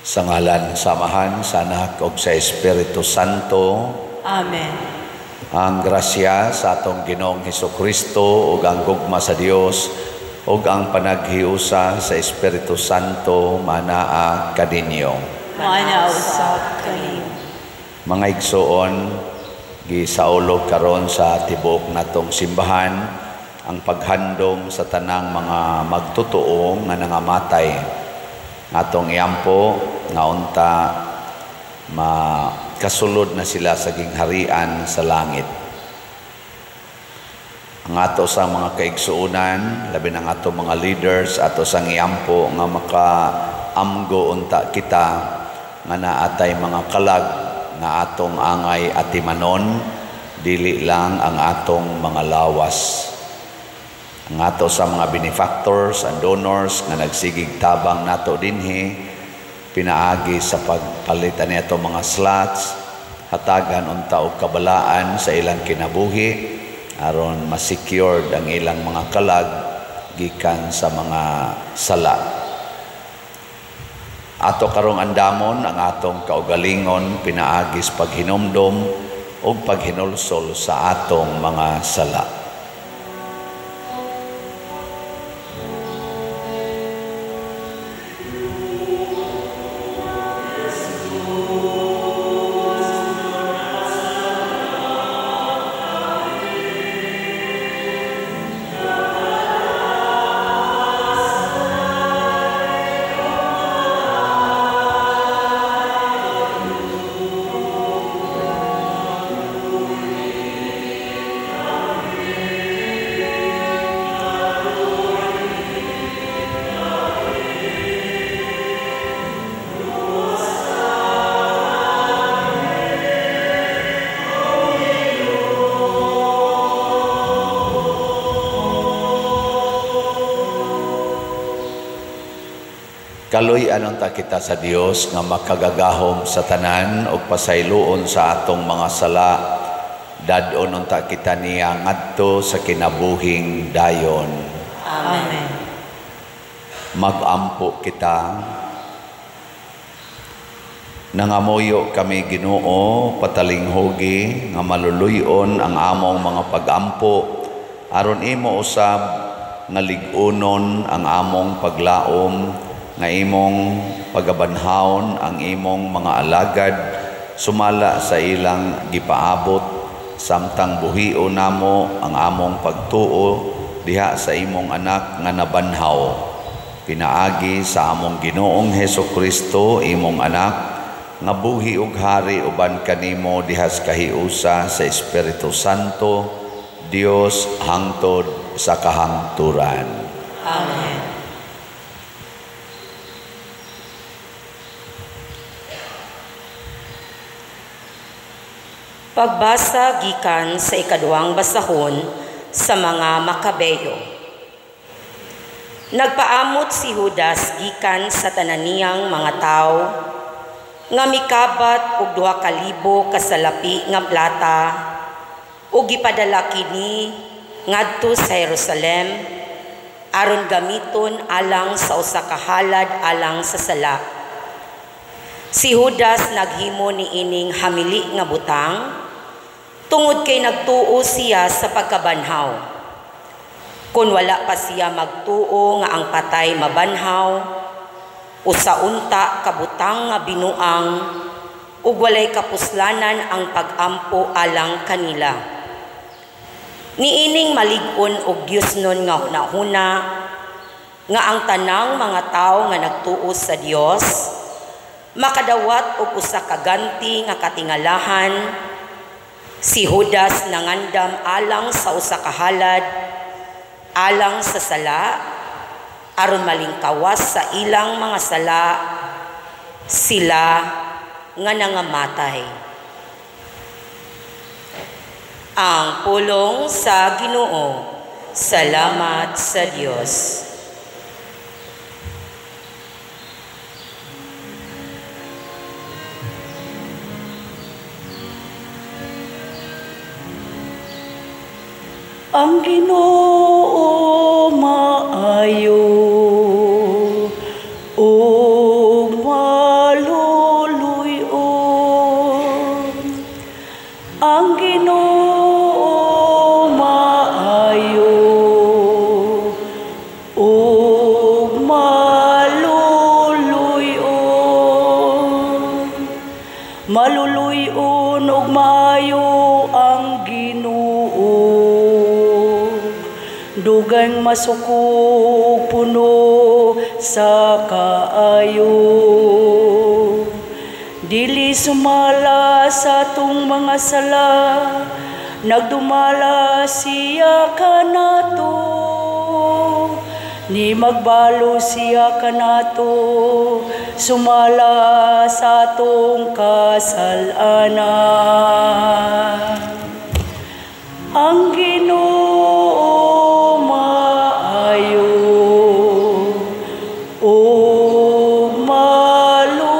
Sa ngalan sa Amahan, sa Anak ug sa Espiritu Santo. Amen. Ang grasya sa atong Ginoong Hesukristo ug ang gugma sa Dios ug ang panaghiusa sa Espiritu Santo manaa kaninyo. Maana usab kanimo. Mga igsoon, gisaulog karon sa tibuok natong simbahan ang paghandom sa tanang mga magtotoo nga nangamatay. Atong iampo nga unta makasulod na sila sa gingharian sa langit. Ang ato sa mga kaigsuonan, labi na ang ato mga leaders, ato sang iampo nga makaamgo unta kita nga naatay mga kalag nga atong angay atimanon, dili lang ang atong mga lawas. Ang ato sa mga benefactors and donors nga nagsigig tabang nato dinhi pinaagi sa pagpalit ani ato mga slots, hatagan unta og kabalaan sa ilang kinabuhi aron ma-secured ang ilang mga kalag gikan sa mga sala. Ato karong andamon ang atong kaugalingon pinaagi sa paghinumdom ug paghinulsol sa atong mga sala. Kaluy-an unta kita sa Dios nga makagagahom sa tanan ug pasayloon sa atong mga sala. Dad-on unta kita niya ngadto sa kinabuhing dayon. Amen. Magampo kita. Nangamuyo kami, Ginoo, patalinghugi nga maluluy-on ang among mga pagampo aron imo usab nga lig-unon ang among paglaom nga imong pagabanhawon ang imong mga alagad sumala sa ilang gipaabot samtang buhio namo ang among pagtuo diha sa imong anak nga nabanhaw pinaagi sa among Ginoong Hesukristo, imong anak nga buhi ug hari uban kanimo diha sa kahiusa sa Espiritu Santo, Dios hangtod sa kahangturan. Amen. Pagbasa gikan sa ikaduhang basahon sa mga Makabeyo. Nagpaamot si Judas gikan sa tananiyang mga tawo nga mikabat og 2,000 ka salapi nga plata ug gipadala kini ngadto sa Jerusalem aron gamiton alang sa usa ka halad alang sa sala. Si Judas naghimo niining hamili nga butang tungod kay nagtuo siya sa pagkabanhaw. Kung wala pa siya magtuo nga ang patay mabanhaw, usa unta kabutang nga binuang ug walay kapuslanan ang pagampo alang kanila. Niining malig-on og Diosnon nga hunahuna nga ang tanang mga tawo nga nagtuo sa Dios makadawat og usa ka ganti nga katingalahan. Si Judas nangandam alang sa usa ka halad alang sa sala aron malingkawas sa ilang mga sala sila nga nangamatay. Ang pulong sa Ginoo. Salamat sa Dios. Ang Ginoo maayo ug maluoy. Dunay masuko puno sa kaayo. Dili sumala sa atong mga sala, nagdumala siya kanato. Ni magbalo siya kanato, sumala sa atong kasalanan. Ang Ginoo maayo ug maluluy-on.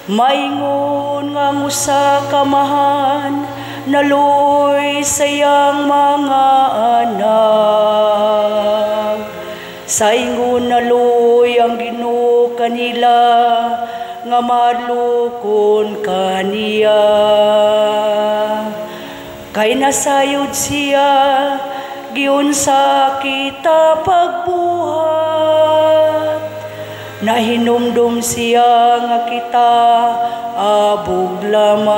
Maingon nga ang usa ka amahan naluoy sa iyang mga anak. Sa ingon naluoy ang Ginoo kanila nga mahadlokon kaniya. Kay nasayod siya giunsa kita pagbuhat. Nahinumdum siya nga kita abog lamang.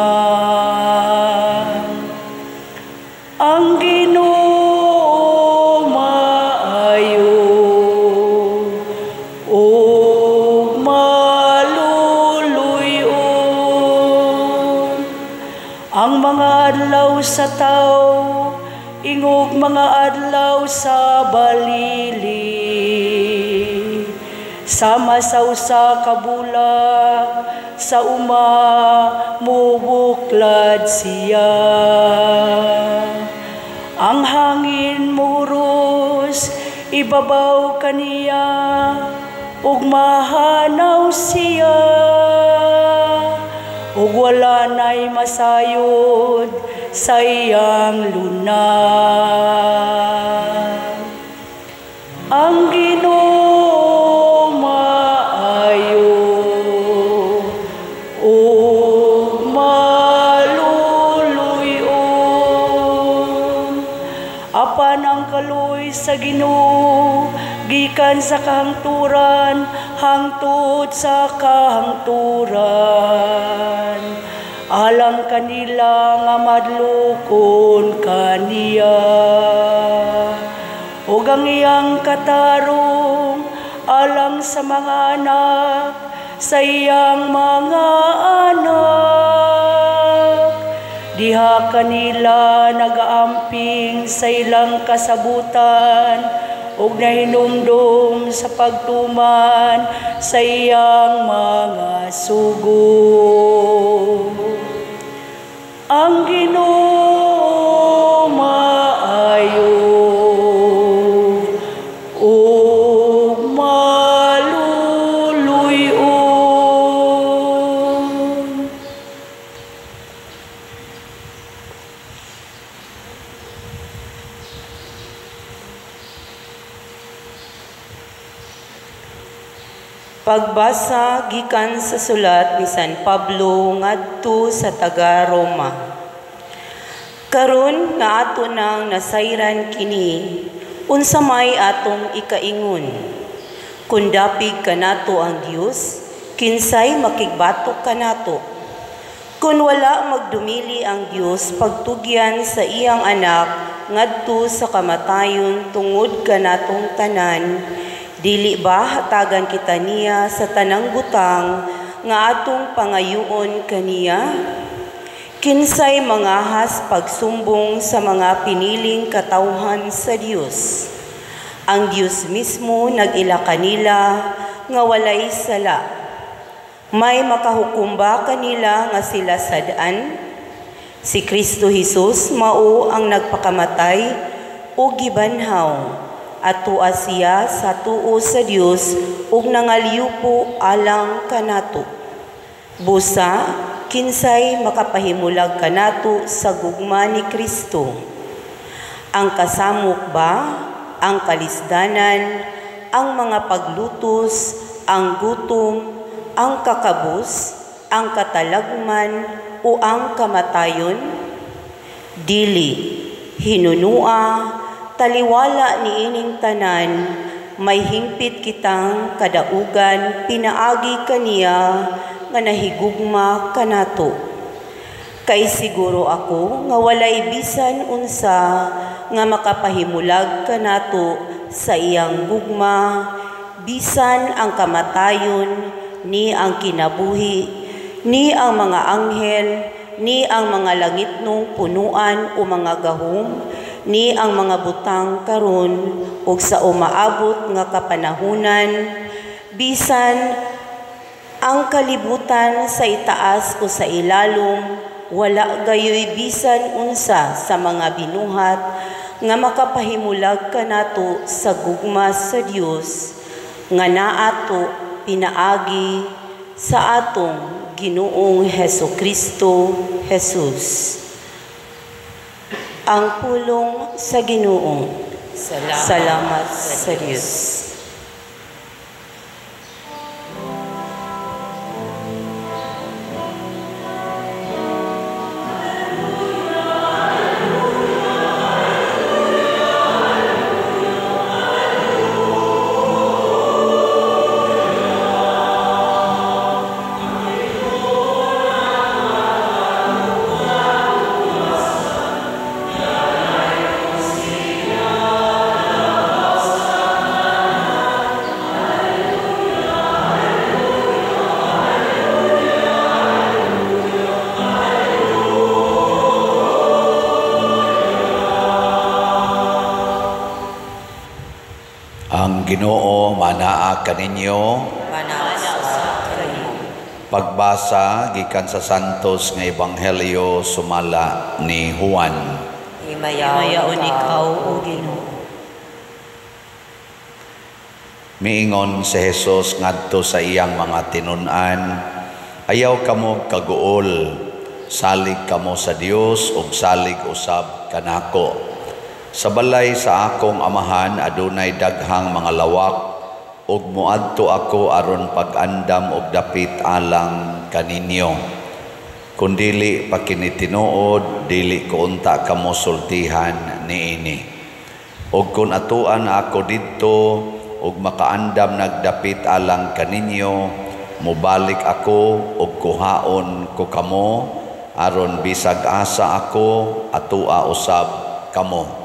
Ang Ginoo maayo ug maluluy-on. Ang mga adlaw sa tawo ingog mga adlaw sa balili. Sama sa usa ka bulak sa uma mubuklad siya. Ang hangin muhuros ibabaw kaniya ug mahanaw siya. Ug wala na'y masayod sa iyang lunad. Ang Ginoo maayo ug maluluy-on. Apan ang kaluoy sa Ginoo gikan sa kahangturan hangtod sa kahangturan. Alang kanila nga madlokon kaniya. Ug ang iyang katarong alang sa mga anak sa iyang mga anak. Diha kanila nagaamping sa ilang kasabutan ug nahinumdum sa pagtuman sa iyang mga sugo. Ang Ginoo maayo ug maluluy-on. Pagbasa gikan sa sulat ni San Pablo ngadto sa taga-Roma. Karon nga ato nang nasayran kini, unsa may atong ikaingon? Kun dapig kanato ang Dios, kinsay makigbatok kanato? Kun wala magdumili ang Dios pagtugyan sa iyang anak ngadto sa kamatayon tungod kanatong tanan, dili ba hatagan kita niya sa tanang butang nga atong pangayoon kaniya? Kinsay mangahas pagsumbong sa mga piniling katawhan sa Dios? Ang Dios mismo nag-ila kanila nga walay sala. May makahukom ba kanila nga sila sad-an? Si Kristo Hesus mao ang nagpakamatay o gibanhaw. Atua siya sa tuo sa Dios ug nangalyupo alang kanato. Busa, kinsay makapahimulag kanato sa gugma ni Kristo? Ang kasamok ba, ang kalisdanan, ang mga paglutos, ang gutom, ang kakabus, ang katalagman, o ang kamatayon? Dili, hinunua, taliwala niining tanan, may hingpit kitang kadaugan pinaagi kaniya nga nahigugma kanato. Kay siguro ako nga walay bisan unsa nga makapahimulag kanato sa iyang gugma, bisan ang kamatayon, ni ang kinabuhi, ni ang mga anghel, ni ang mga langitnong punuan o mga gahom, ni ang mga butang karon ug sa umaabot nga kapanahunan, bisan ang kalibutan sa itaas o sa ilalom, wala gayoy bisan unsa sa mga binuhat nga makapahimulag kanato sa gugma sa Dios nga naato pinaagi sa atong Ginoong Hesukristo Jesus. Ang pulong sa Ginoo. Salamat sa Dios. Ang Ginoo manaa kaninyo. Manaa sa kanimo. Pagbasa gikan sa Santos nga Ebanghelyo sumala ni Juan. Himayaon ikaw, o Ginoo. Miingon si Jesus ngadto sa iyang mga tinun-an, ayaw kamo kaguol, salig kamo sa Dios ug salig usab kanako. Sa balay sa akong amahan adunay daghang mga lawak, ug moadto ako aron pag-andam og dapit alang kaninyo. Kun dili pa kini tinuod, dili ko unta kamo sultihan niini. Ug kun atuan ako didto ug makaandam nagdapit alang kaninyo, mobalik ako ug kuhaon ko kamo aron bisag asa ako atua usab kamo.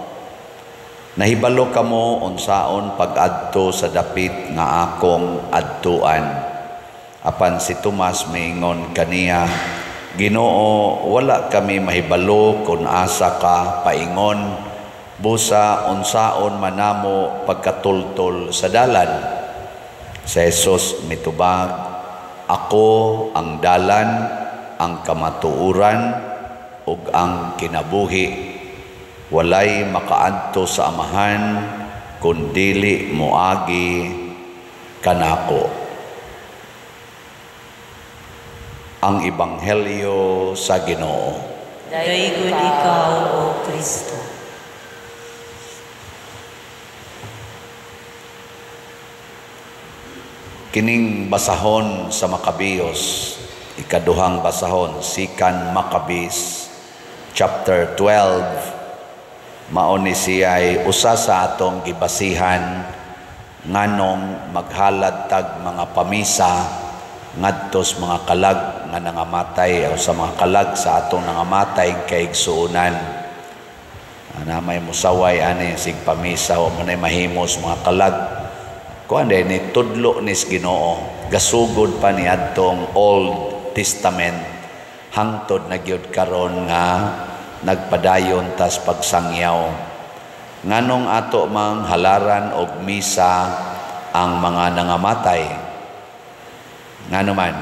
Nahibalo kamo unsaon pag-adto sa dapit nga akong adtuan. Apan si Tomas miingon kaniya, Ginoo, wala kami mahibalo kun asa ka paingon, busa unsaon manamo pagkatultol sa dalan. Sa Jesus mitubag, ako ang dalan, ang kamatuoran ug ang kinabuhi. Walay makaadto sa Amahan kun dili moagi kanako. Ang Ebanghelyo sa Ginoo. Daygon ikaw, O Kristo. Kining basahon sa Maccabeos, ikaduhang basahon, Second Maccabees, chapter 12, mao ni siya'y usa sa atong gibasihan nganong maghalad tag mga pamisa ngadtos mga kalag nga nangamatay o sa mga kalag sa atong nangamatay kaigsuonan. Ana may musaway ani sig pamisa o manay mahimos mga kalag. Kuan day ni tudlo nis Ginoo, gasugod pa ni adtong Old Testament hangtod na gyud karon nga nagpadayon tas pagsangyaw. Nganong ato mang halaran og misa ang mga nangamatay? Ngano man?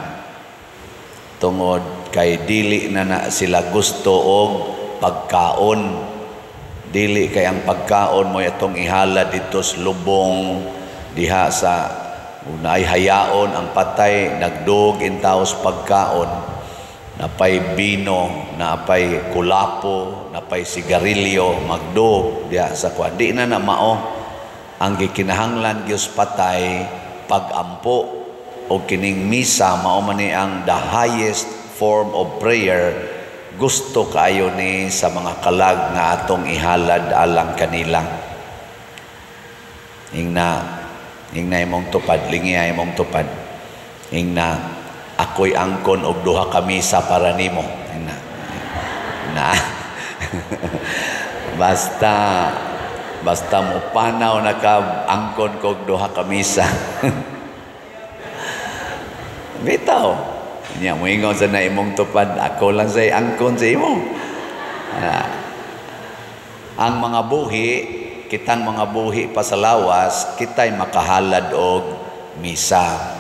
Tungod kay dili na na sila gusto og pagkaon. Dili kay ang pagkaon mo atong ihala didto sa lubong diha sa unay hayaon ang patay, nagdug intaos pagkaon, napay bino, napay kulapo, napay sigarilyo, magdug diha sa kuan. Di na na mao ang gikinahanglan gyud patay pagampo o kining misa mao man ni ang the highest form of prayer. Gusto kaayo ni sa mga kalag nga atong ihalad alang kanila. Ingna, ingna imong tupad, lingiya imong tupad. Ingna, ako'y angkon og duha ka misa para nimo. Ingna. Na. Basta basta mo panaw na ka, angkon kog duha ka misa. Bitaw. Nya moingon sa na imong tupad, ako lang say angkon sa imo. Ang mga buhi, kitang mga buhi pa sa lawas, kita'y makahalad og misa.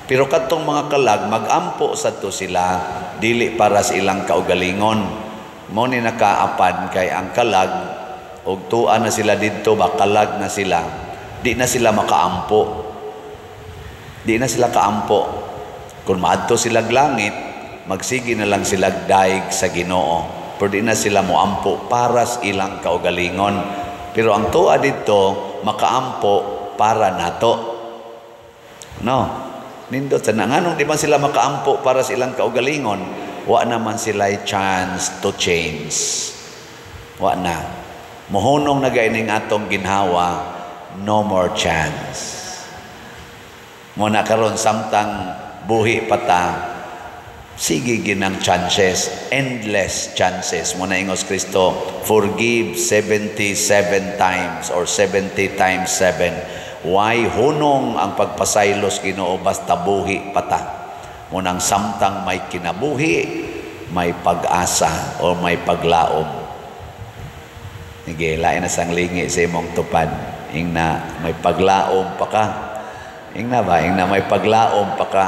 Pero kadtong mga kalag, magampo sa to sila, dili para sa ilang kaugalingon. Mao ni nakaapan kay ang kalag, og tuwa na sila didto ba, kalag na sila, di na sila makaampo. Di na sila kaampo. Kung maadto silag langit, magsige na lang sila daig sa Ginoo. Pero di na sila moampo para sa ilang kaugalingon. Pero ang tuwa didto, makaampo para nato. No? Nindot sa nganong di man sila makaampo para sa ilang kaugalingon, wa naman sila chance to change. Wa na. Mohunong na gaining atong ginhawa, no more chance. Muna karon samtang buhi pata, sige ginang chances, endless chances. Muna ingos Kristo, forgive 77 times or 70 times 7. Why hunong ang pagpasaylos Ginoo basta buhi pata. Munang samtang may kinabuhi, may pag-asa o may paglaom. Sige, lain na sang lingi sa imong tupad. Ingna, may paglaom pa ka. Ingna ba? Ingna, may paglaom pa ka.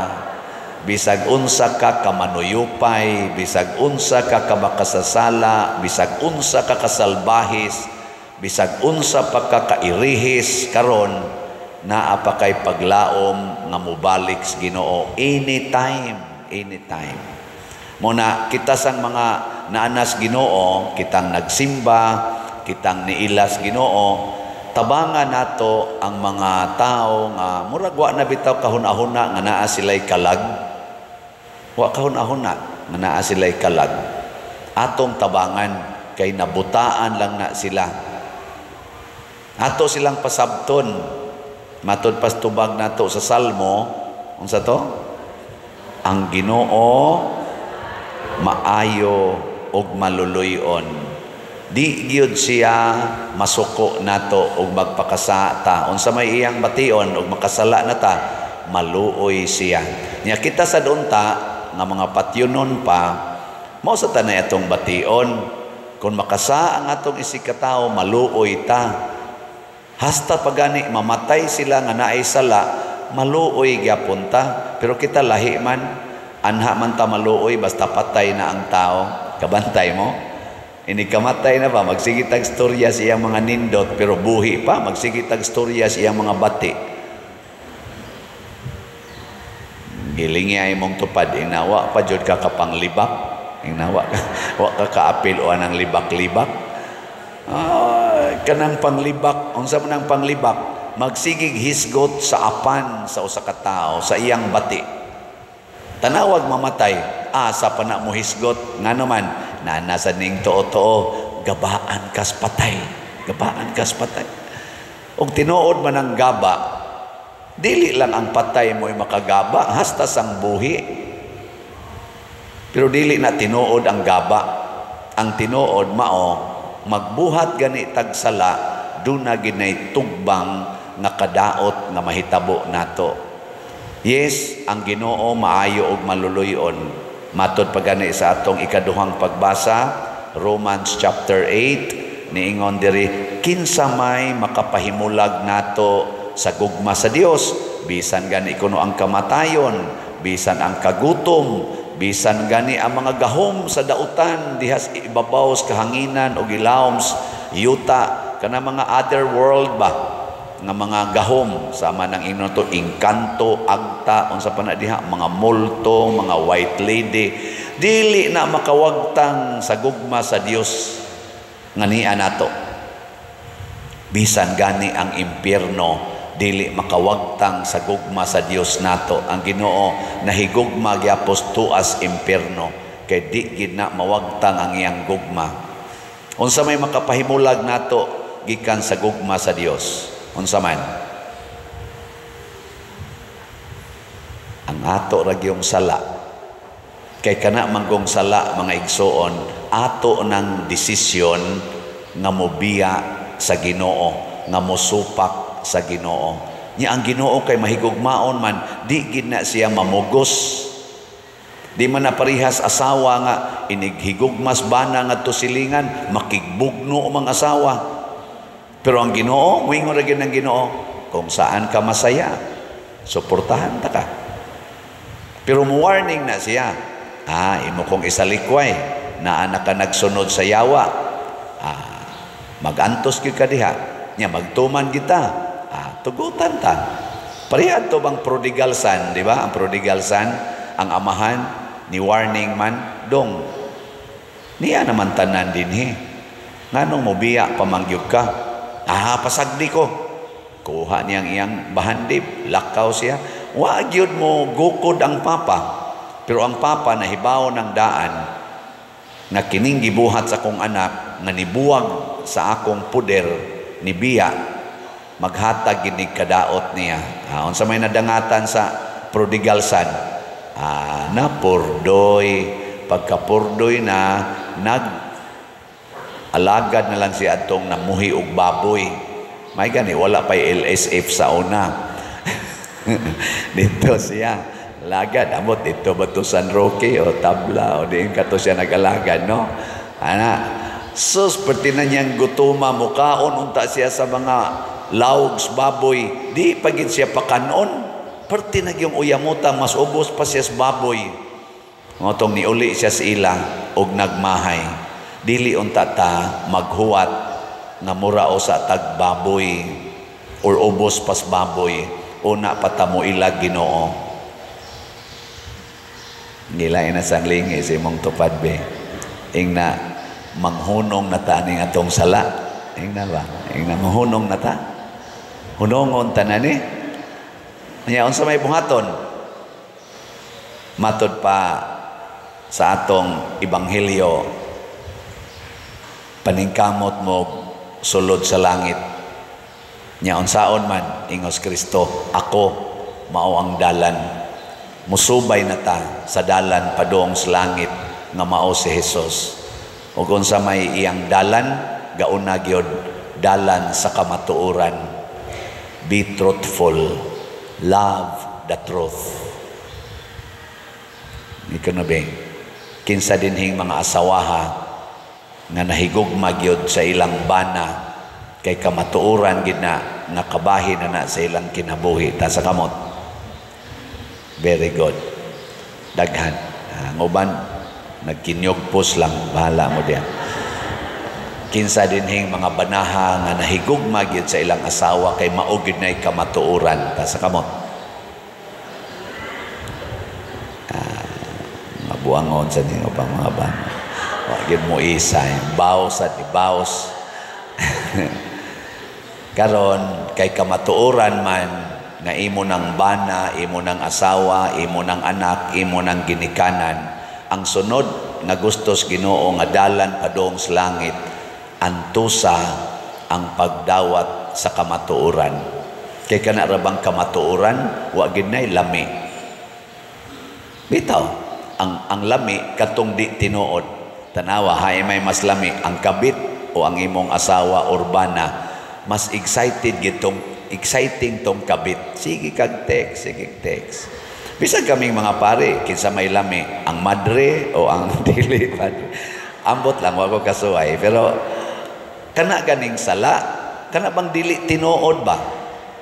Bisag unsa ka kamanuyupay, bisag unsa ka kamakasasala, bisag unsa ka kasalbahis, bisag unsa pa ka kairihis karon, naa pa kay paglaom nga mobalik sa Ginoo anytime, anytime. Muna kita sang mga naanas Ginoo, kitang nagsimba, kitang niilas Ginoo, tabangan nato ang mga tao nga murag wa na bitaw kahuna-huna nga naa sila'y kalag. Wa kahuna-huna nga naa sila'y kalag. Atong tabangan kay nabutaan lang na sila. Ato silang pasabton. Matod pastubag nato sa Salmo, unsa to? Ang Ginoo maayo ug maluluy-on. Di gyud siya masuko nato ug magpakasata. Unsa may iyang bation ug makasala na ta, maluoy siya. Nya kita sa unta nga mga patyonon pa, mao sa tanay atong bation. Kung makasa ang atong isig katawo, maluoy ta. Hasta pagani mamatay sila nga naay sala, maluoy gyapon ta. Pero kita lahi man, anha man ta maluoy basta patay na ang tao. Kabantay mo? Ini kamatay na ba, magsige tag storya sa iyang mga nindot, pero buhi pa, magsige tag storya sa iyang mga bati. Gilingi ay mong tupad, inawa pa jud ka kapanglibak, inawa wa ka kaapil o anang libak-libak. Kanang panglibak, unsa man ang panglibak, magsigig hisgot sa apan sa usa ka tawo sa iyang bati. Tanawag mamatay, asa pa na mo hisgot, ngano man nana sa ning tuo-tuo, gabaan kas patay, gabaan kas patay. Og tinuod man ang gaba, dili lang ang patay mo'y makagaba, hasta sang buhi. Pero dili na tinuod ang gaba. Ang tinuod mao, magbuhat gani tag sala, duna ginay tugbang nga kadaot nga mahitabo nato. Yes, ang Ginoo maayo og maluluy-on. Matod pa gani sa atong ikaduhang pagbasa, Romans chapter 8, niingon diri, kinsa may makapahimulag nato sa gugma sa Dios, bisan gani kuno ang kamatayon, bisan ang kagutom, bisan gani ang mga gahom sa dautan diha sa ibabaw sa kahanginan o gilawom yuta, kana mga other world ba nga mga gahom, sama nang ingnon to engkanto, agta, unsa pa na diha, mga multo, mga white lady, dili na makawagtang sa gugma sa Dios nga niya nato. Bisan gani ang impyerno dili makawagtang sa gugma sa Dios nato. Ang Ginoo nahigugma gyapos tuas impyerno, kay di gid na mawagtang ang iyang gugma. Unsa may makapahimulag nato gikan sa gugma sa Dios? Unsa man? Ang ato ra gyung sala. Kay kana manggong sala mga igsoon, Ato ng desisyon nga mobiya sa Ginoo, nga mosupak sa Ginoo. Nya ang Ginoo kay mahigugmaon man, di gid na siya mamugos. Di man na parihas asawa nga inighigugmas bana ngadto silingan, makigbugno mga asawa. Pero ang Ginoo, moingon ra gyud ang Ginoo, kung saan ka masaya, suportahan ta ka. Pero mo warning na siya. Imo kong isalikway, naa na ka nagsunod sa yawa. Magantos gyud ka diha. Nya magtuman kita. Tugutan ta. Pareha to bang prodigal son, di ba? Ang prodigal son, ang amahan ni warning man dong. Niya naman tanan dinhi. Nganong mobiya pamangyog ka? Pasagdi ko. Kuha niyang iyang bahandib, lakaw siya. Wa gyud mo gukod ang papa. Pero ang papa nahibaw ng daan nga kining gibuhat sa akong anak nga nibuwag sa akong puder ni biya, maghatag ginig kadaot niya. Unsa may nadangatan sa prodigal son? Napurdoy. Pagkapurdoy na, nag alagad na lang siya atong namuhi og baboy. May gani, wala pa'y LSF sa una. Dito siya lagad, amot dito ba to San Roque o Tabla o diin kato siya nag-alagad, no? Ana, sus, perti na niyang gutuma, mukaon unta siya sa mga laugs baboy, di pagid siya pakanon. Perti na yung uyamuta, mas ubos pa siya sa baboy. Ngotong niuli siya sa ila og nagmahay. Dili unta ta maghuwat nga mura o sa tagbaboy or ubos pas baboy, una pa ta mo ila Ginoo. Ngilay na sang lingi si imong tupad be. Ingna manghunong na ta ning atong sala. Ingna ba? Ingna manghunong na ta. Hunongon ta na ni. Nya unsa may buhaton? Matod pa sa atong ebanghelyo, paningkamot mo sulod sa langit. Nya unsaon man ingos Kristo, ako mao ang dalan. Musubay na ta sa dalan padung sa langit nga mao si Jesus. Ug unsa may iyang dalan, gauna gyud dalan sa kamatuoran. Be truthful, love the truth. Ikaw na beng, kinsa dinhing mga asawaha nga nahigugma gyud sa ilang bana kay kamatuoran gid na nga kabahin na na sa ilang kinabuhi, ta sa kamot. Very good. Daghan. Ang uban nagkinyugpos lang, bahala mo diyan. Kinsa dinhing mga banaha nga nahigugma gyud sa ilang asawa kay mao gyud nay kamatuoran, ta sa kamot. Mabuangon sa ninyo pang mga bana. Wa gyud mo isa, baos at ibaos. Karon kay kamatuoran man nga imo nang bana, imo nang asawa, imo nang anak, imo nang ginikanan, ang sunod nga gustos Ginoo nga dalan padung sa langit, antusa ang pagdawat sa kamatuoran. Kay kana ra bang kamatuoran, wa gid nay lami. Bitaw, ang lami katong di tinuod. Tanawa, hay may mas lami ang kabit o ang imong asawa or bana. Mas excited gitong exciting tong kabit. Sige kag text, sige text. Bisan kaming mga pare, kinsa may lami, ang madre o ang dili madre. Ambot lang, wa ko kasuway. Pero kana ganing sala, kana bang dili tinuod ba?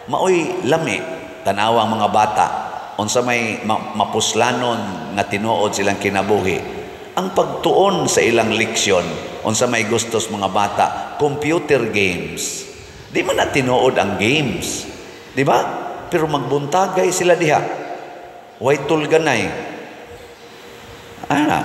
Maoy lami. Tanawa ang mga bata, unsa may mapuslanon nga tinuod silang kinabuhi. Ang pagtuon sa ilang leksyon, unsa may gustos mga bata, computer games. Di man na tinuod ang games, di ba? Pero magbuntagay sila diha. Way tulganay. Ana,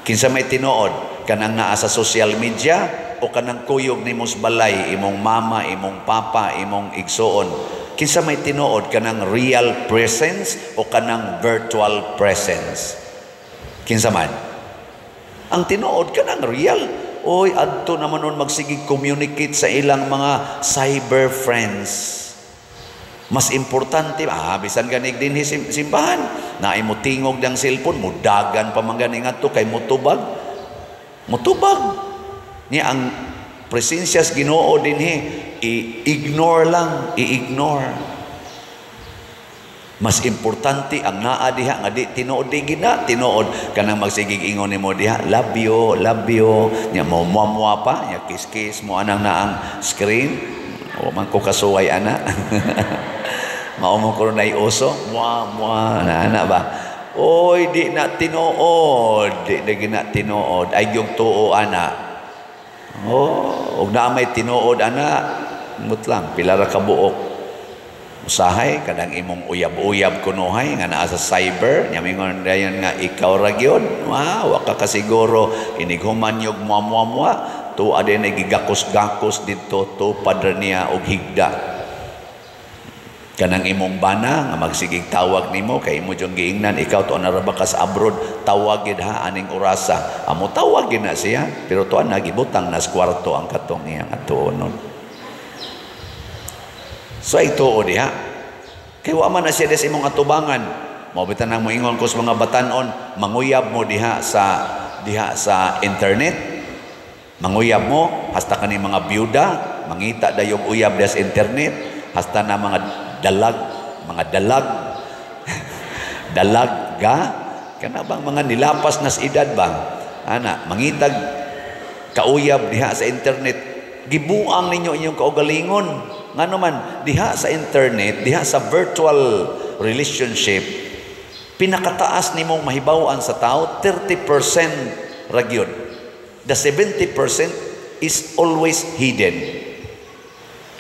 kinsa may tinuod, kanang naa sa social media o kanang kuyog nimo sa balay, imong mama, imong papa, imong igsuon. Kinsa may tinuod, kanang real presence o kanang virtual presence? Kinsa man? Ang tinuod kanang real. Oy, adto naman nun magsigig communicate sa ilang mga cyber friends. Mas importante, bisan ganig dinhi simbahan, naay mo tingog ng cellphone, mudagan pa man gani ngadto kay mutubag. Mutubag. Niya ang presensya sa Ginoo dinhi, i-ignore lang, i-ignore. Mas importante ang naa diha nga di tinuod, di gina tinuod. Kanang magsigig ingon nimo diha, "Love you, love you," nya mo muamua pa nya, kiss-kiss mo anang naang screen. O man ko kasuway ana, mao mo ko na uso, mua mua na ana ba. Oy, di na tinuod, di na gina tinuod. Ay yung tuo ana. Oh, ug naa may tinuod ana, mut lang pila ra ka buok. Usahay kanang imong uyab-uyab kunuhay nga naa sa cyber nya, mingon dayon nga ikaw ra gyud. Wa ka kasiguro inighuman yog mua-mua-mua, tuwa din ay gigakos-gakos didto, tupad ra niya og higda. Kanang imong bana nga magsigig tawag nimo kay imo jung giingnan, "Ikaw to, na ra ba ka sa abroad? Tawag gid ha aning orasa." Amo tawag gid na siya, pero tuan na gibutang nas kwarto ang katong iyang atuonon. So ay tuo diha. Kay wa man na siya des imong atubangan. Mao bitan nang moingon ko sa mga batanon, manguyab mo diha sa internet. Manguyab mo hasta kani mga byuda, mangita dayong uyab diha sa internet, hasta na mga dalag, mga dalag. Dalag ga kana bang mga nilapas nas edad ba? Ana, mangitag kauyab diha sa internet, gibuang ninyo inyong kaugalingon. Ngano man, diha sa internet, diha sa virtual relationship, pinakataas nimong mahibaw-an sa tao, 30% ra gyud. The 70% is always hidden.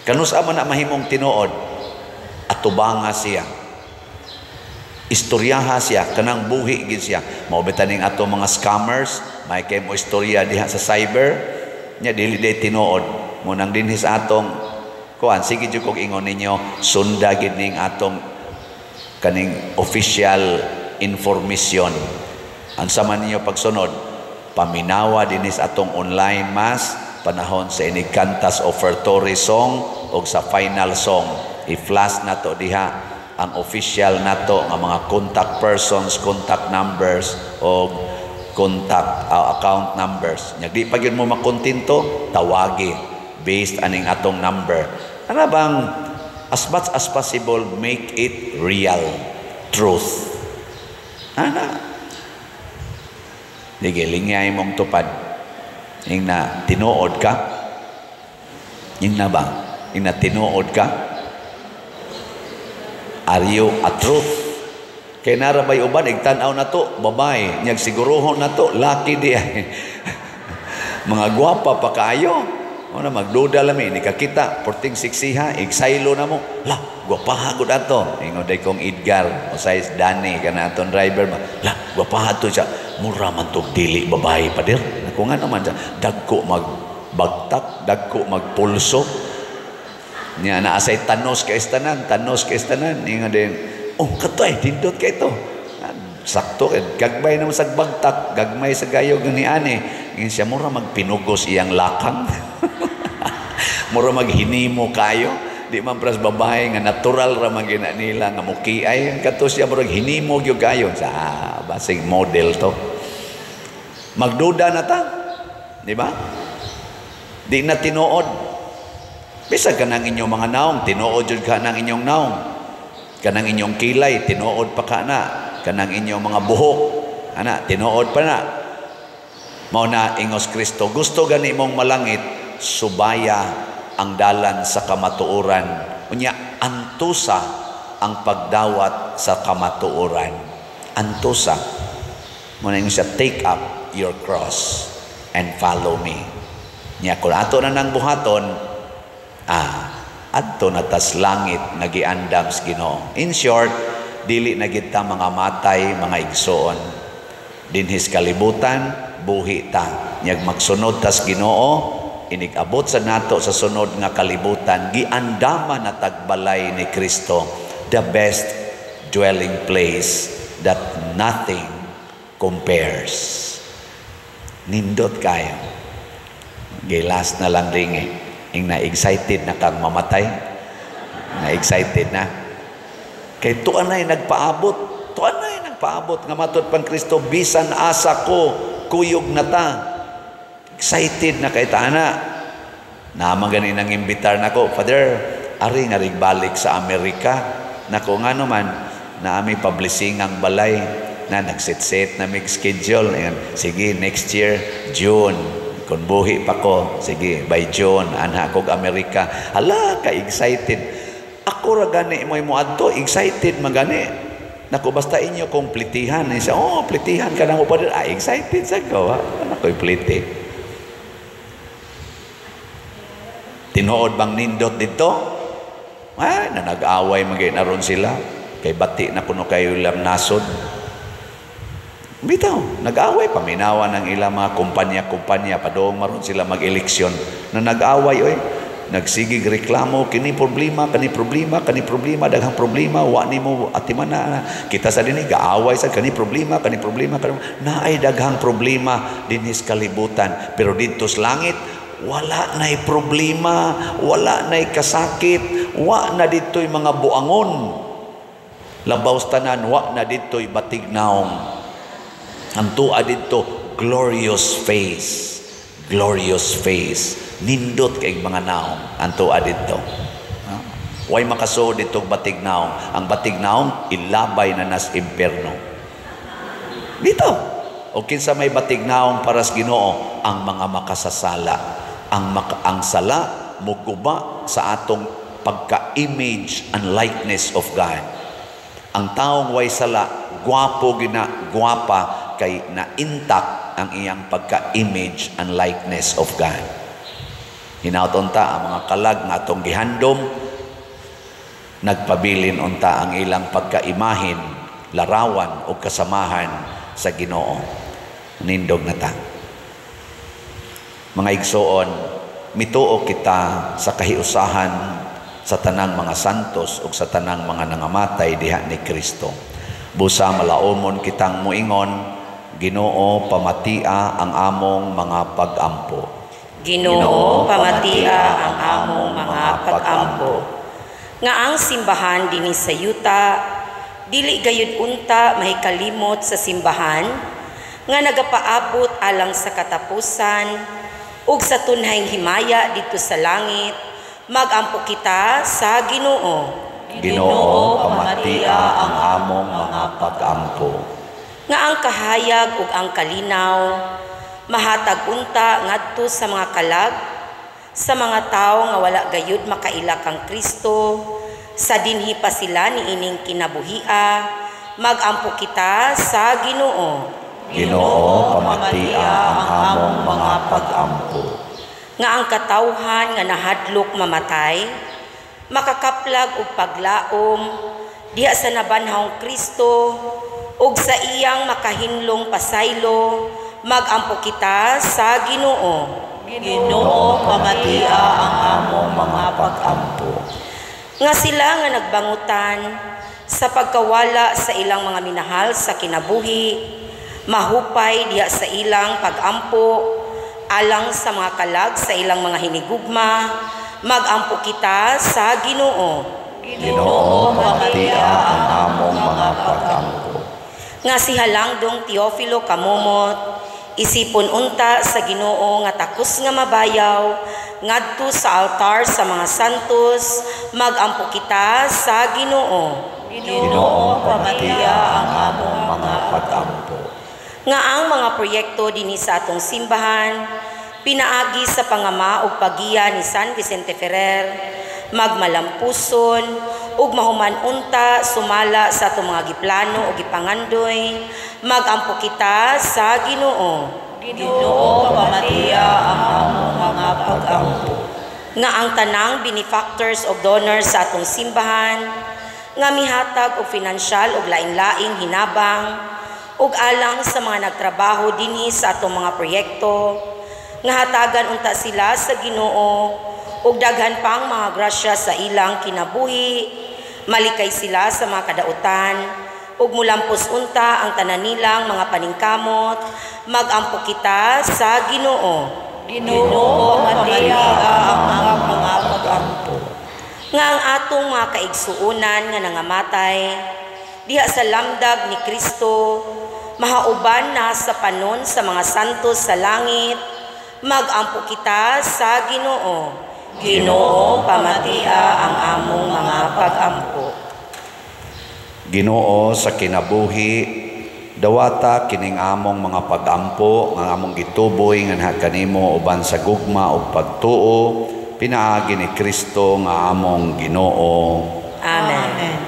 Kanus-a man na mahimong tinuod? Atubanga siya. Istoryaha siya, kanang buhi gid siya. Mao bitaning ato mga scammers, may kay mo istorya diha sa cyber, nya dili day tinuod. Munang dinhi sa atong kuan, sige jud kog ingon ninyo, sunda gid ning atong kaning official information. Unsa man ninyo pagsunod, paminawa dinhi sa atong online mass panahon sa inigkantas offertory song o sa final song. I-flash nato diha ang official nato nga mga contact persons, contact numbers o contact account numbers. Nya di pa gyud mo makontento, tawagi based aning atong number. Ana bang as much as possible, make it real truth. Ana. Sige, lingyay mong tupad. Ing na tinuod ka? Ing na ba? Ing na tinuod ka? Are you a truth? Kay narabay uban, igtan-aw na to, babae. Nyag siguruhon na to, laki di ay. Mga gwapa pa kaayo. Una, magduda lami, ni kakita, porting siksiha, igsaylo na mo. La, gwapaha gud ato. Ingon day kong Edgar, o size Danny, kana aton driver ba. La, gwapaha to siya. Mura man tog dili babae, pader. Kung ano man siya, dagko magbagtak, dagko magpulso. Niya naasay tanos kay tanan, tanos kay tanan. Ingon din, oh, katoy, dindot kay ito. Sakto, gagmay naman sa bagtak, gagmay sa gayo ni ani. Ingon siya, mura magpinugos iyang lakang. Mura maghinimo kayo. Di man pras babae nga natural ra man gina nila nga mukiay. Kato siya murag hinimo gyud kayo. Sa basig model to. Magduda na ta. Di ba? Di na tinuod. Bisag kanang inyong mga naong, tinuod jud ka ng inyong naong. Kanang inyong kilay, tinuod pa ka na. Kanang inyong mga buhok, ana, tinuod pa na. Mao na ingos Kristo, gusto gani mong malangit, subaya ang dalan sa kamatuoran. Unya antusa ang pagdawat sa kamatuoran. Antusa. Mao na ingon siya, "Take up your cross and follow me." Nya kung ato na nang buhaton, adto na tas langit nga giandam sa Ginoo. In short, dili na gid ta mga matay, mga igsoon. Dinhis kalibutan, buhi ta. Nyag magsunod tas Ginoo, inig-abot sa nato sa sunod nga kalibutan, giandama na tagbalay ni Kristo, the best dwelling place that nothing compares. Nindot kayo. Gilas na lang ring eh. Ing na excited na kang mamatay. Na excited na. Kay tuan na'y nagpaabot. Tuan na'y nagpaabot nga matud pang Kristo, bisan asa ko, kuyog na ta. Excited na kay ta ana. Naman gani nang imbitar nako, "Father, ari nga balik sa Amerika." Nako, nga naman, naami publishing ang balay na nagset-set na mig schedule. Ayan, sige, next year, June. Kung buhi pa ko, sige, by June, anha kog Amerika. Hala, ka-excited. Ako ra gani mo'y moadto, excited magani. Nako, basta inyo kong plitihan. Siya, "Oh, plitihan ka na mo pa." Ah, excited sa ko. Ha? Nako'y pliti. Tinuod bang nindot dito? Ah, na nag-away magay na ron sila. Kay bati na kuno kayo ilang nasod. Bitaw, nag-away, paminawa ng ilang mga kumpanya-kumpanya, padung maron sila mag-eleksyon. Na nag-away, oy, nagsigig reklamo, kini problema, kani problema, kani problema, daghang problema, wa nimo atiman na kita sa dinhi gaaway sa kani problema, kani problema, kani naay daghang problema dinhi sa kalibutan, pero didto sa langit wala na'y problema, wala na'y kasakit, wa na dito'y mga buangon. Labaw sa tanan, wa na dito'y batig naong. Ang tuwa dito, glorious face. Glorious face. Nindot kay mga naong. Ang tuwa dito. Way makasuod dito batig naong. Ang batig naong, ilabay na nas imperno. Dito. O kinsa may batig naong para sa Ginoo, ang mga makasasala. Ang sala muguba sa atong pagka-image and likeness of God. Ang taong way sala, gwapo gina, gwapa, kay na-intact ang iyang pagka-image and likeness of God. Hinaut unta ang mga kalag nga atong gihandom, nagpabilin unta ang ilang pagkaimahin, larawan o kasamahan sa Ginoo. Nindog na ta. Mga igsoon, mituo kita sa kahiusahan sa tanang mga santos o sa tanang mga nangamatay diha ni Kristo. Busa malaumon kitang muingon, Ginoo, pamatia ang among mga pag-ampo. Ginoo, pamatia ang among mga pag-ampo. Nga ang simbahan dinhi sa yuta, dili gayud unta mahikalimot sa simbahan, nga nagapaabot alang sa katapusan, ug sa tunhayng himaya didto sa langit, magampo kita sa Ginoo. Ginoo, pamatia ang among mga pag-ampo. Nga ang kahayag ug ang kalinaw mahatag unta ngadto sa mga kalag, sa mga tawo nga wala gayud makaila kang Kristo, sa dinhi pa sila niining kinabuhia, magampo kita sa Ginoo. Ginoo, pamatia ang among mga pag-ampo. Nga ang katawhan nga nahadlok mamatay, makakaplag og paglaom diha sa nabanhawng Kristo ug sa iyang makahinlong pasaylo, magampo kita sa Ginoo. Ginoo, pamatia ang among mga pag-ampo. Nga sila nga nagbangutan sa pagkawala sa ilang mga minahal sa kinabuhi, mahupay diha sa ilang pag-ampo, alang sa mga kalag sa ilang mga hinigugma, magampo kita sa Ginoo. Ginoo, pamatia ang among mga pag-ampo. Nga si Halangdong Teofilo Kamomot, isipon unta sa Ginoo nga takos nga mabayaw, ngadto sa altar sa mga santos, magampo kita sa Ginoo. Ginoo, pamatia ang among mga pag-ampo. Nga ang mga proyekto dinhi sa atong simbahan, pinaagi sa pangama ug paggiya ni San Vicente Ferrer, magmalampuson ug mahuman unta sumala sa atong mga giplano ug gipangandoy, magampo kita sa Ginoo. Ginoo, pamatia ang among mga pag-ampo. Nga ang tanang benefactors ug donors sa atong simbahan, nga mihatag og finansyal ug laing-laing hinabang, ug alang sa mga nagtrabaho dinhi sa atong mga proyekto, nga hatagan unta sila sa Ginoo ug daghan pang mga grasya sa ilang kinabuhi, malikay sila sa mga kadautan, ug mulampos unta ang tanan nilang mga paningkamot, magampo kita sa Ginoo. Ginoo, pamatia ang among mga pag-ampo. Nga ang atong mga kaigsuonan nga nangamatay diha sa lamdag ni Kristo, mahauban na sa panon sa mga santos sa langit, Magampo kita sa Ginoo. Ginoo, pamatia ang among mga pagampo. Ginoo, sa kinabuhi dawata kining among mga pagampo nga among gituboy nganha kanimo uban sa gugma ug pagtuo pinaagi ni Kristo nga among Ginoo. Amen. Amen.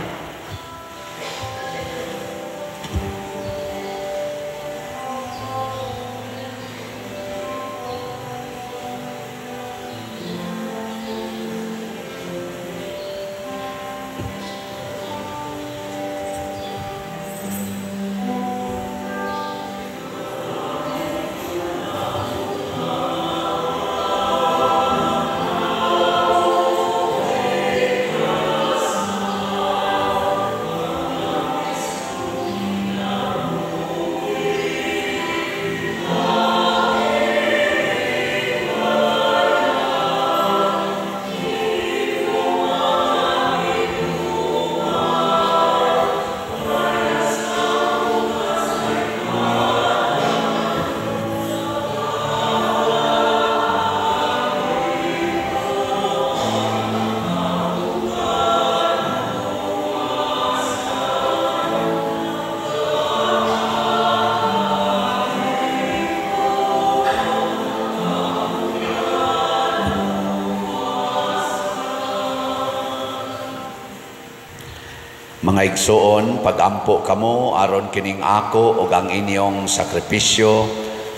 Mga igsoon, pagampo kamo aron kining ako ug ang inyong sakripisyo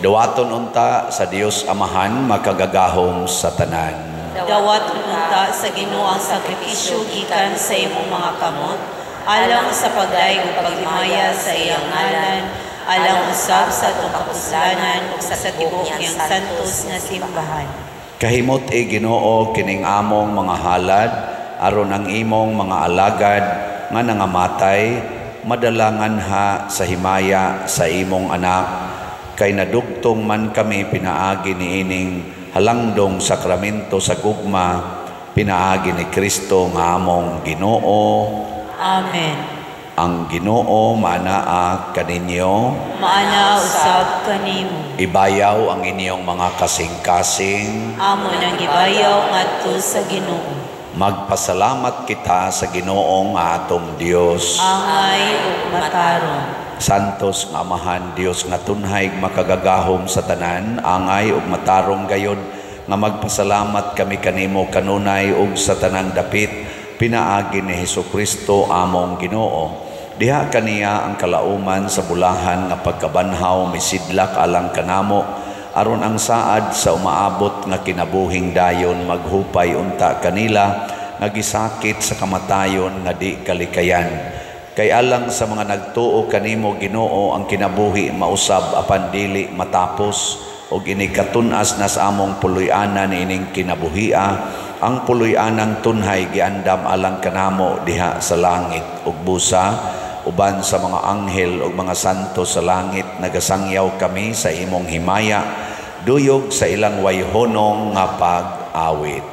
dawaton unta sa Dios Amahan makagagahom sa tanan. Dawaton unta sa Ginoo ang sakripisyo gikan sa imong mga kamot, alang sa pagdayeg ug paghimaya sa iyang ngalan, alang usab sa atong kapuslanan ug sa tibuok niyang santos nga simbahan. Kahimot e Ginoo kining among mga halad aron ang imong mga alagad nga nangamatay madalangan ha sa himaya sa imong anak, kay nadugtong man kami pinaagi niining halangdong sakramento sa gugma pinaagi ni Kristo nga among Ginoo. Amen. Ang Ginoo maanaa kaninyo, maanaa usab kanimo. Ibayaw ang inyong mga kasing-kasing, amo nang gibayaw ngadto sa Ginoo. Magpasalamat kita sa Ginoong atong Dios. Angay ug matarong. Santos nga Amahan, Dios nga tunhay makagagahom sa tanan, angay ug matarong gayod nga magpasalamat kami kanimo kanunay ug sa tanang dapit pinaagi ni Hesukristo among Ginoo. Diha kaniya ang kalauman sa bulahan nga pagkabanhaw misidlak alang kanamo, aron ang saad sa umaabot nga kinabuhing dayon maghupay unta kanila nga gisakit sa kamatayon nga di kalikayan. Kay alang sa mga nagtuo kanimo Ginoo ang kinabuhi mausab apan dili matapos, og ini katun-as na sa among puloy-anan ining kinabuhia, ang puloy-anang tunhay giandam alang kanamo diha sa langit. Ug busa uban sa mga anghel ug mga santo sa langit nagasangyaw kami sa imong himaya, duyog sa ilang wayhonong nga pag-awit.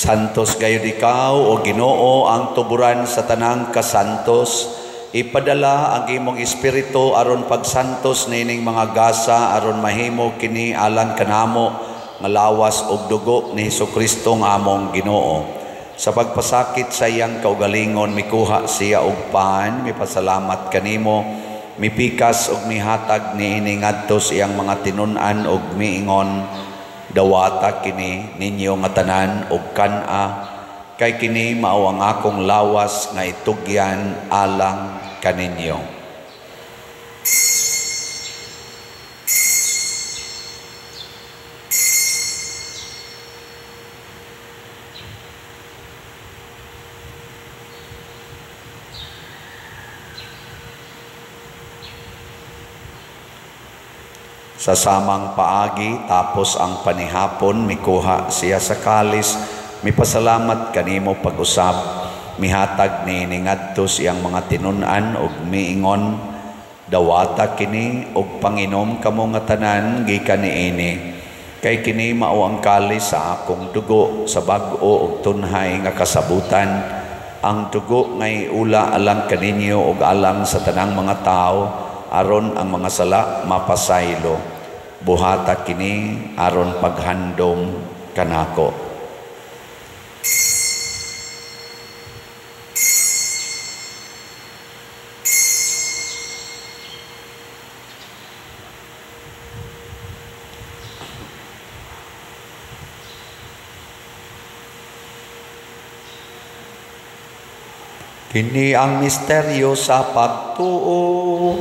Santos gayud ikaw, o Ginoo, ang tuburan sa tanang kasantos. Ipadala ang imong espiritu aron pagsantos nining mga gasa aron mahimo kini alang kanamo nga lawas ug dugo ni Hesukristo nga among Ginoo. Sa pagpasakit sa iyang kaugalingon, mikuha siya og pan, mipasalamat kanimo, mipikas ug mihatag niini ngadto sa iyang mga tinun-an ug miingon, dawata kini ninyo nga tanan og kan-a, kay kini mao ang akong lawas nga itugyan alang kaninyo. Sa samang paagi, tapos ang panihapon, mikuha siya sa kalis, mipasalamat kanimo pag-usab, mihatag niini ngadto sa iyang mga tinun-an ug miingon, dawata kini ug panginom kamo nga tanan gikan niini, kay kini mao ang kalis sa akong dugo sa bag-o ug tunhay nga kasabutan, ang dugo nga iula alang kaninyo ug alang sa tanang mga tawo, aron ang mga sala mapasaylo. Buhata kini aron paghandom kanako. Kini ang misteryo sa pagtuo.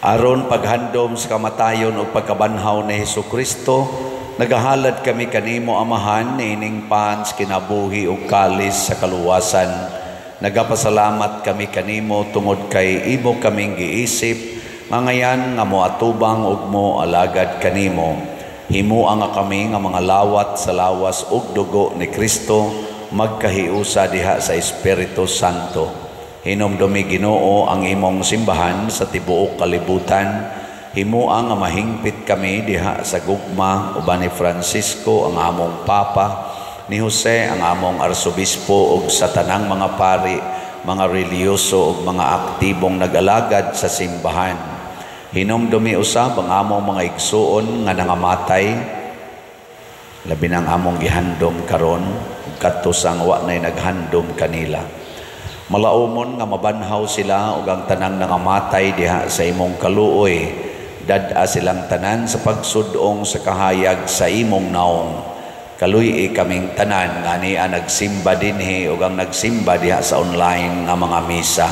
Aron paghandom sa kamatayon o pagkabanhaw ni Hesukristo, nagahalad kami kanimo Amahan niining pans kinabuhi ug kalis sa kaluwasan. Nagapasalamat kami kanimo tungod kay imo kaming giisip mangayan nga moatubang ug mo alagad kanimo. Himua nga kami nga mga lawat sa lawas ug dugo ni Kristo magkahiusa diha sa Espiritu Santo. Hinumdumi Ginoo ang imong simbahan sa tibuok kalibutan. Himua nga mahingpit kami diha sa gugma uban ni Francisco ang among Papa, ni Jose ang among Arsobispo ug sa tanang mga pari, mga relihiyoso ug mga aktibong nag-alagad sa simbahan. Hinumdumi usab ang among mga igsuon nga nangamatay, labi nang among gihandom karon ug kadto sa wa nay naghandom kanila. Malaumon nga mabanhaw sila ug ang tanang nangamatay diha sa imong kaluoy. Dad-a silang tanan sa pagsudong sa kahayag sa imong naong. Kaluy-i kaming tanan nga ania nagsimba dinhi ug ang nagsimba diha sa online nga mga misa.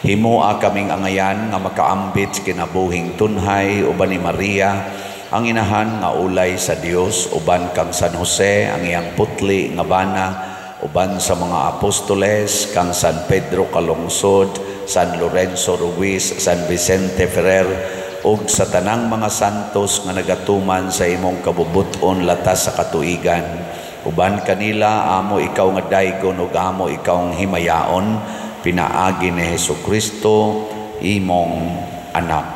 Himua kaming angayan nga makaambit sa kinabuhing tunhay uban ni Maria, ang inahan nga ulay sa Dios, uban kang San Jose ang iyang putli nga bana, uban sa mga apostoles, kang San Pedro Calungsod, San Lorenzo Ruiz, San Vicente Ferrer, ug sa tanang mga santos nga nagatuman sa imong kabubut-on latas sa katuigan. Uban kanila amo ikaw nga daygon ug amo ikaw ang himayaon, pinaagi ni Hesukristo imong anak.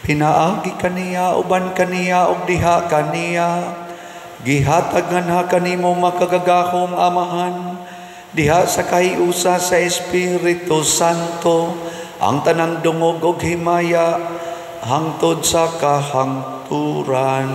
Pinaagi kaniya, uban kaniya ug diha kaniya, gihatag nganha kanimo makagagahom Amahan, diha sa kahiusa sa Espiritu Santo, ang tanang dungog ug himaya hangtod sa kahangturan.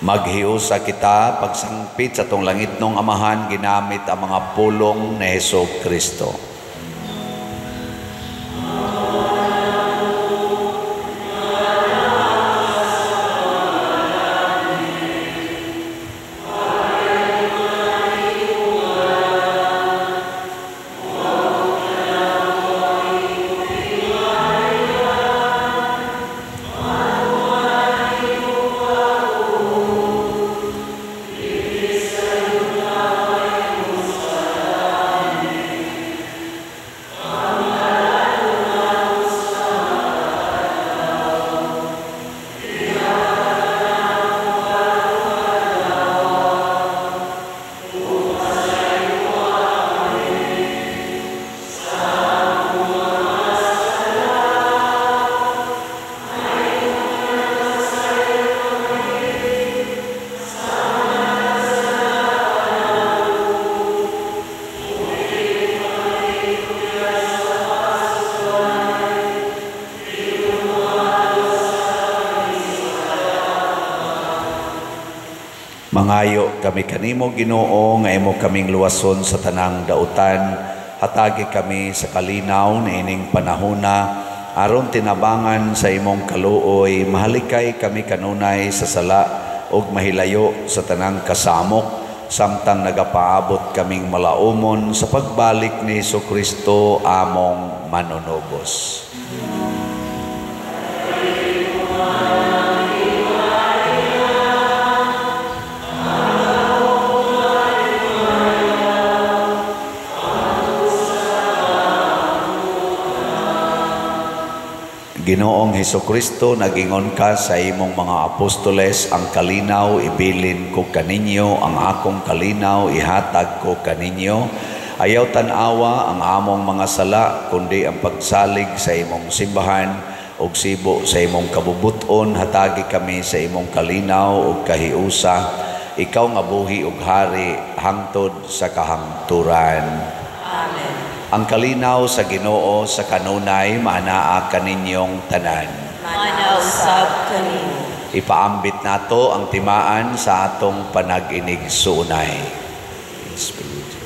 Maghiusa kita pagsangpit sa atong langitnong Amahan ginamit ang mga pulong ni Hesus Kristo. Mangayo kami kanimo, Ginoo, nga imo kaming luwason sa tanang dautan. Hatagi kami sa kalinaw niining panahona aron tinabangan sa imong kaluoy. Mahalikay kami kanunay sa sala ug mahilayo sa tanang kasamok, samtang nagapaabot kaming malaumon sa pagbalik ni Hesukristo among manunubos. Ginoong Hesukristo, nagingon ka sa imong mga apostoles, ang kalinaw ibilin ko kaninyo, ang akong kalinaw ihatag ko kaninyo. Ayaw tan-awa ang among mga sala, kundi ang pagsalig sa imong simbahan ug sibo sa imong kabubuton. Hatagi kami sa imong kalinaw ug kahiusa. Ikaw nga buhi ug hari hangtod sa kahangturan. Amen. Ang kalinaw sa Ginoo sa kanunay maanaa kaninyong tanan. Maanaa usab kanimo. Ipaambit nato ang timaan sa atong panag-inig-suunay. Espiritu.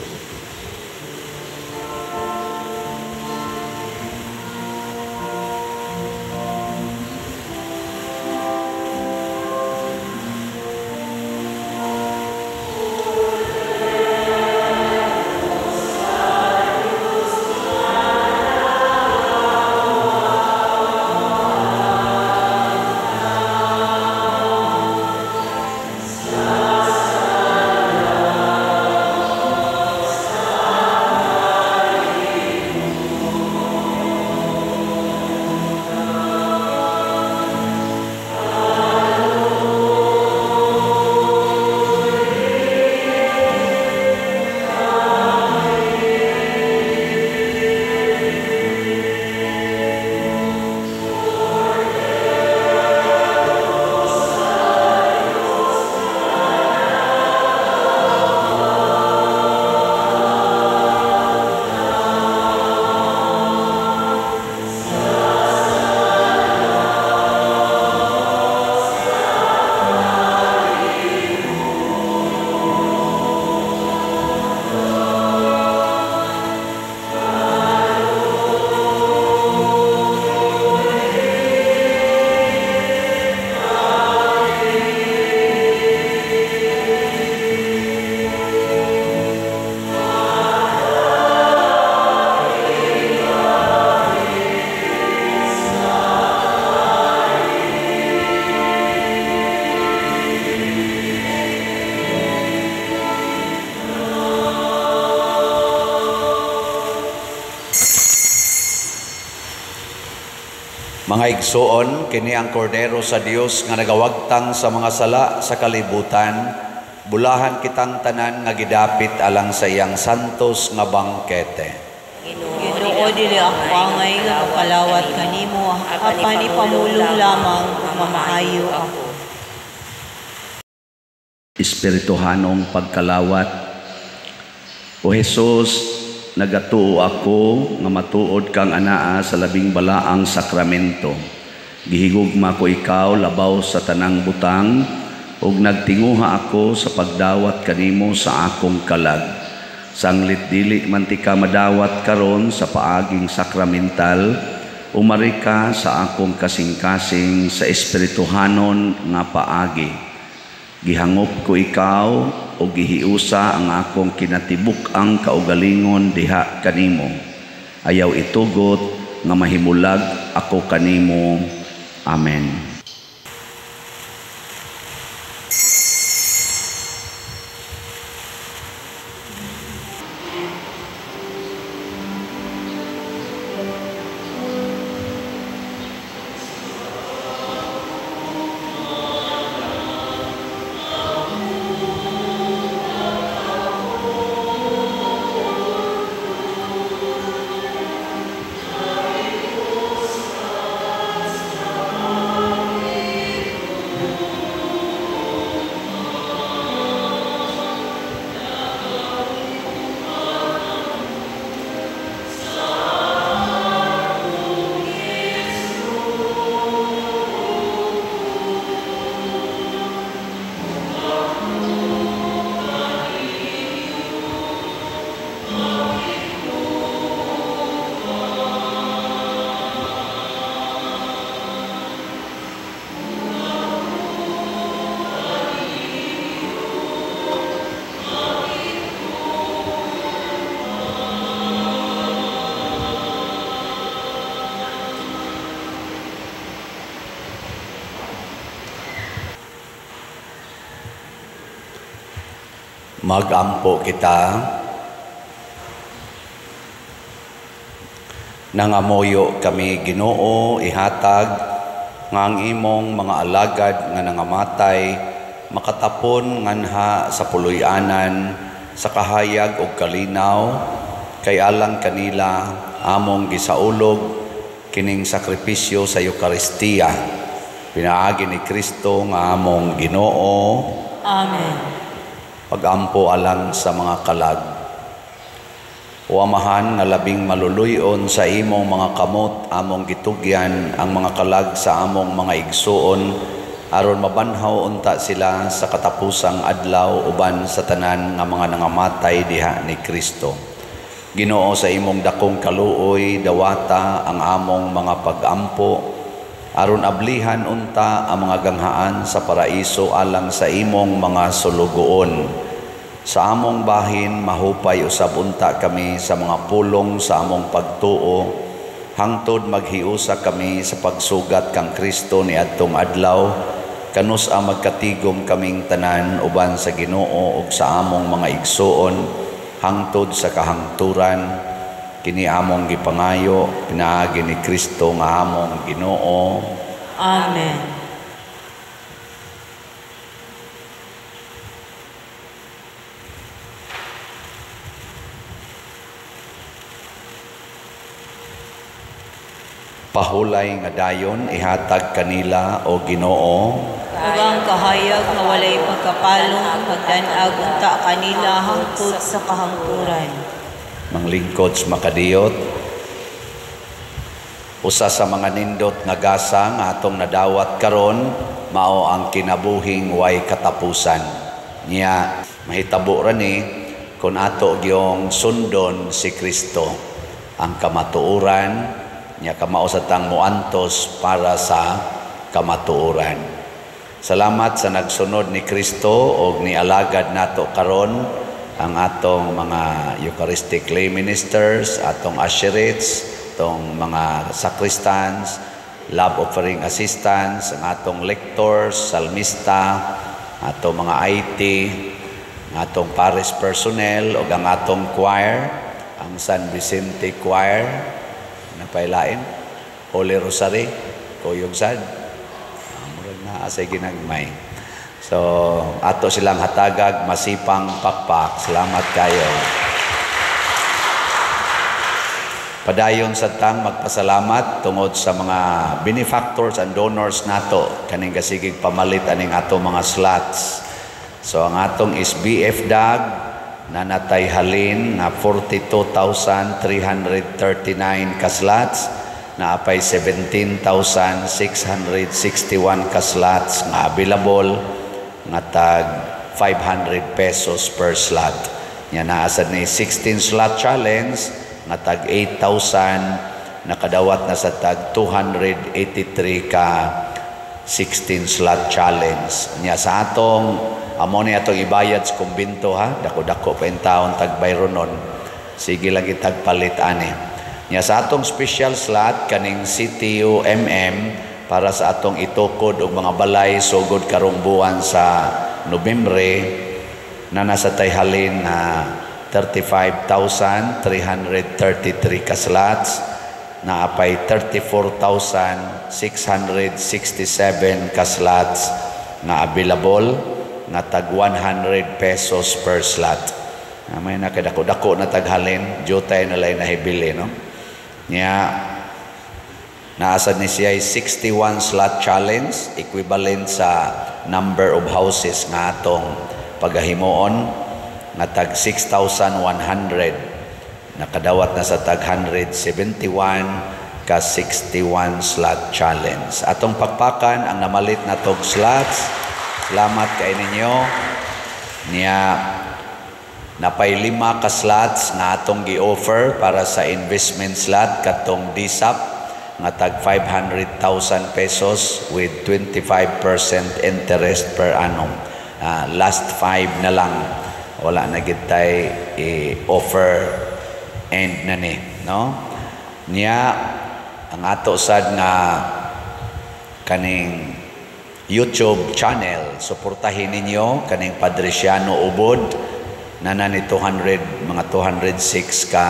Mga igsoon, kini ang kordero sa Dios nga nagawagtang sa mga sala sa kalibutan. Bulahan kitang tanan nga gidapit alang sa iyang santos nga bangkete. Ginoo, dili ako angay nga makalawat kanimo, apan ipamulong lamang ug mamaayo ako. Espirituhanong pagkalawat. O Jesus, nagatuo ako nga matuod kang anaa sa labing balaang sakramento. Gihigugma ko ikaw labaw sa tanang butang, ug nagtinguha ako sa pagdawat kanimo sa akong kalag. Sanglit dili man tika madawat karon sa paaging sakramental, umari ka sa akong kasing-kasing sa espirituhanon nga paagi. Gihangop ko ikaw o gihiusa ang akong kinatibuk-ang kaugalingon diha kanimo. Ayaw itugot nga mahimulag ako kanimo. Amen. Magampo kita. Nangamoyo kami Ginoo, ihatag nga ang imong mga alagad nga nangamatay makatapon nganha sa puloy-anan sa kahayag og kalinaw, kay alang kanila among gisaulog kining sakripisyo sa Eukaristiya pinaagi ni Kristo nga among Ginoo. Amen. Pagampo alang sa mga kalag. O Amahan nga labing maluluyon sa imong mga kamot among gitugyan ang mga kalag sa among mga igsuon, aron mabanhaw unta sila sa katapusang adlaw uban sa tanan nga mga nangamatay diha ni Kristo. Ginoo, sa imong dakong kaluoy dawata ang among mga pagampo, aron ablihan unta ang mga ganghaan sa paraiso alang sa imong mga sulugoon. Sa among bahin mahupay usab unta kami sa mga pulong sa among pagtuo, hangtod maghiusa kami sa pagsugat kang Kristo niadtong adlaw, kanus-a magkatigom kaming tanan uban sa Ginoo ug sa among mga igsuon hangtod sa kahangturan. Kini among gipangayo pinaagi ni Kristo nga among Ginoo. Amen. Pahulay nga dayon ihatag kanila o Ginoo, ug ang kahayag nga walay pagkapalong pagdan-ag unta kanila hangtod sa kahangturan. Manglingkod sa makadiyot, usa sa mga nindot nga gasa nga atong nadawat karon mao ang kinabuhing way katapusan. Nya mahitabo ra ni kun ato gyong sundon si Kristo ang kamatuoran. Nya kamao sa tang moantos para sa kamatuoran. Salamat sa nagsunod ni Kristo og nialagad nato karon ang atong mga Eucharistic lay ministers, atong usherates, atong mga sacristans, love offering assistants, ang atong lectors, salmista, atong mga IT, ang atong parish personnel, ug ang atong choir, ang San Vicente Choir, napailain, Holy Rosary, Kuyog sad, murag na asay ginagmay. So, ato silang hatagag, masipang pakpak. Salamat kayo. Padayon sa tang magpasalamat tungod sa mga benefactors and donors nato kaning kasigig pamalit aning ato mga slots. So, ang atong is BF DAG nanatay halin na 42,339 ka slots, naapay 17,661 ka slots nga available. nga tag 500 pesos per slot. Nya naa sad ni 16 slot challenge nga tag 8,000, nakadawat na sa tag 283 ka 16 slot challenge. Nya sa atong amo ni atong ibayad sa kumbinto ha, dako-dako pa taon tag bayronon. Sige lang itag palit ani. Nya sa atong special slot kaning CTU MM para sa atong itukod og mga balay sugod karong buwan sa Nobyembre na nasa tay halin na 35,333 ka slots, naapay 34,667 ka slots nga available nga tag 100 pesos per slot. May nakadako-dako na taghalin, jutay na lay nahibili, no? Nya naasad ni siya 61 slot challenge, equivalent sa number of houses nga atong pagahimuon nga tag 6,100, nakadawat na sa tag 171 ka 61 slot challenge. Atong pakpakan ang namalit na tog slots. Salamat kay ninyo. Niya napay 5 ka slots nga atong gi-offer para sa investment slot katong DSAP nga tag 500,000 pesos with 25% interest per annum. Last 5 na lang, wala na gid tay i-offer, end na ni, no? Niya ang ato sad nga kaning YouTube channel, suportahin ninyo kaning Padriciano Ubod na ni 200 mga 206 ka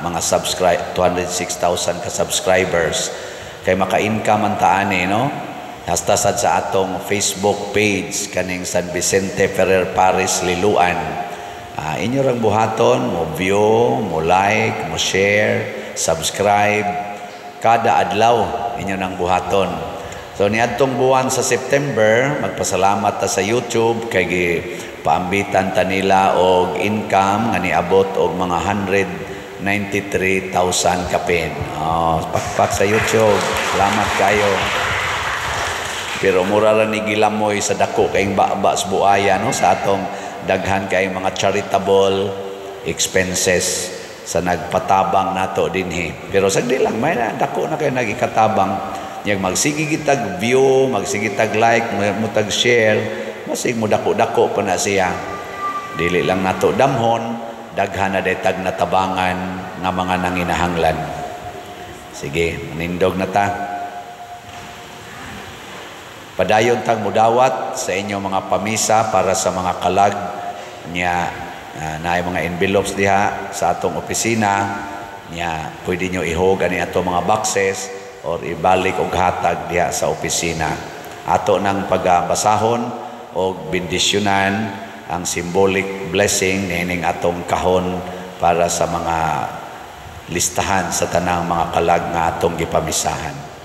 mga subscribe, 206,000 ka subscribers kay maka-income ang taan eh, no? Hasta sad sa atong Facebook page kaning San Vicente Ferrer Parish Liloan. Inyo rang buhaton, mo view, mo like, mo share, subscribe kada adlaw inyo nang buhaton. So niadtong buwan sa September, magpasalamat ta sa YouTube kay gipaambitan ta nila og income nga niabot og mga 193,000 kapin. Oh, pakpak sa YouTube. Salamat kayo. Pero mura ra ni gilamoy sa dako kayong baba sa buaya, no, sa atong daghan kay mga charitable expenses sa nagpatabang nato dinhi. Pero sagdi lang, may na, dako na kayo nagikatabang. Yang magsige gitag view, magsige tag like, mutag share, masig mo dako-dako pa na siya. Dili lang nato damhon, daghan na day tag natabangan nga mga nanginahanglan. Sige, manindog na ta. Padayon tang mudawat sa inyong mga pamisa para sa mga kalag niya, naay mga envelopes diha sa atong opisina niya, pwede nyo ihog ani atong mga boxes or ibalik og hatag diha sa opisina. Ato nang pagabasahon og bendisyonan ang symbolic blessing niining atong kahon para sa mga listahan sa tanang mga kalag nga atong gipamisahan.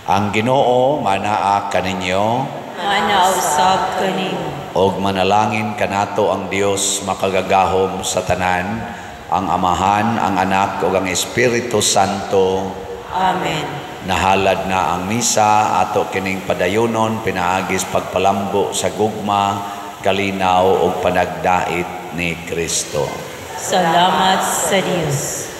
Ang Ginoo manaa kaninyo, Manaa usab kanimo. Og manalangin kanato ang Dios makagagahom sa tanan, ang Amahan, ang Anak ug ang Espiritu Santo. Amen. Nahalad na ang misa, ato kining padayonon pinaagis pagpalambo sa gugma, kalinaw ug panagdait ni Kristo. Salamat sa Dios.